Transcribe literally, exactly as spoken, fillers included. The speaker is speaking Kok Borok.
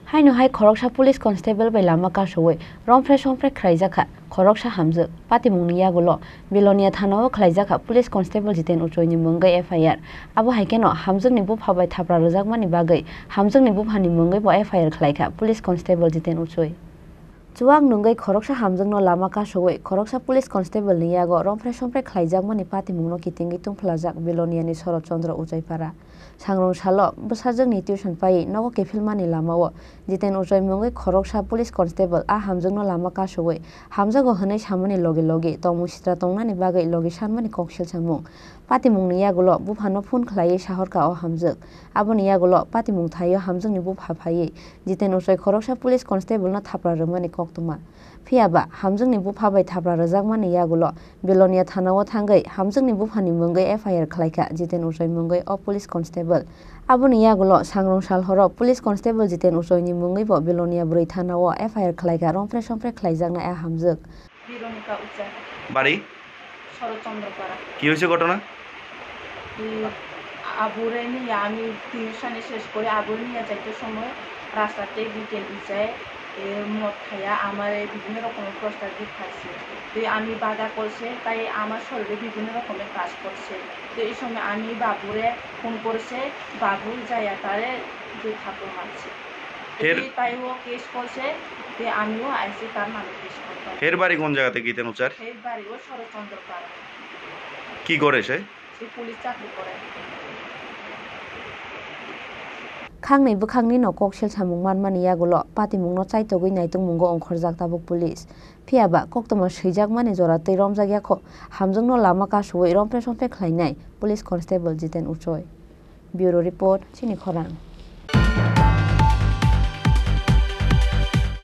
Haino hai khoroksa police constable bai lama kasowi romphre somphre khlaijakha khoroksa hamjwk. Patimungni yagulo Belonia thanao khlaijakha police constable Jiten Uchoini mungwi F I R. Abo hai kheno hamjwkni bupha bai thapra rwjakmani bagwi hamjwkni buphani mungwibo F I R khlaikha police constable Jiten Uchoi. Chuwak nungwi khoroksa hamjwkno lama kasowi khoroksa police constable ni yago romphre somphre khlaijakmani patimungno kitingwi tungphlajak Beloniani Shorot Chandra Uchoipara. Sangrong salo bwsajwkni tuition paiwi nogo kiphilmani lamao Jiten Uchoi mungwi khoroksa police constable a hamjwkno lama kasowi hamjago hwnwi samani logi logi tongmung sitra tongnani bagwi logi sanmani kok silsamung. Patimungni yagulo buphano phone khlaiwi sahorkha o hamjwk. Aboni yagulo patimung thaio hamjwkni bupha phaiwi Jiten Uchoi khoroksa police constable no thapra rwmani koktwma. Phiyaba hamjwkni bupha bai thapra rwjakmani yagulo Belonia thanao thangwi hamjwkni buphani mungwi F I R khlaikha Jiten Uchoi mungwi o police constable. Aboni yagulo sangrong sal horo police constable Jiten Uchoini mungwibo Belonia bwrwi thanao F I R khlaikha romphre somphre khlaijaknai a hamjwk. Veronica Ucha. Bari? Shorot Chandra Para. Ki hoise ghotona? উম, আবুরে নিয়ে আমি টিউশনে শেষ করে আবুরে নিয়ে যাইতে সময় রাস্তাতে বিকেল বিচায় মদ খাইয়া আমারে বিভিন্ন রকমের প্রস্তাব দিয়ে খাইছে। তো আমি বাধা করছে, তাই আমার শরীরে বিভিন্ন রকমের কাজ করছে। তো এই সময় আমি বাবুরে ফোন করছে, বাবু যাইয়া তারে দুই থাপ্পড় মারছে। ফের? এই তাই ও কেস করছে, তো আমিও আইছি তার নামে কেস করতাম। ফের বাড়ি কোন জায়গাতে গীতেন উচার? ফের বাড়ি ও শরৎচন্দ্র পাড়া। কি করে সে? সে পুলিশ চাকরি করে। Khangni bwkhakni no kok sil samung manmani yagulo patimungno chaitogwi naitungmungo ongkhorjak tabuk police. Phiyaba koktwma swijakmani jora twi romjak yakho hamjwkno lama kasowi romphre somphre khlainai police constable Jiten Uchoi. Bureau report, chini khorang.